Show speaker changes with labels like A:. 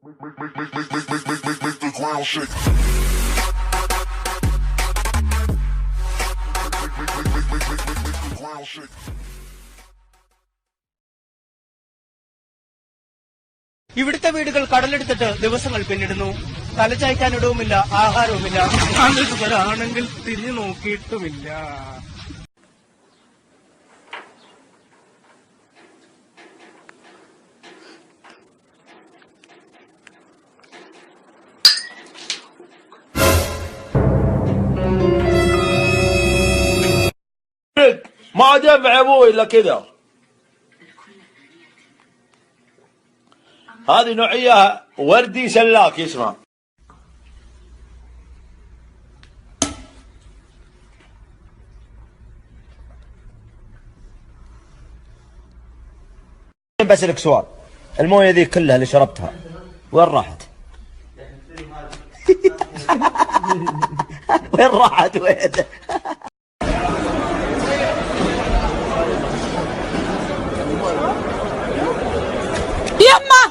A: Make the ground shake. Make the ground shake.
B: ഇവിടുത്തെ വീടുകൾ കടലെടുത്തിട്ട് ദിവസങ്ങൾ പിന്നിടുന്നു. തലചായ്ക്കാനിടവുമില്ല, ആഹാരവുമില്ല. ആണെങ്കിൽ തിരിഞ്ഞു നോക്കിയിട്ടുമില്ല.
C: ما دفع ابوي الا كذا. هذه نوعيه وردي سلاك اسمها.
D: بسألك سؤال، المويه ذي كلها اللي شربتها وين راحت؟ وين راحت وين؟
E: يما.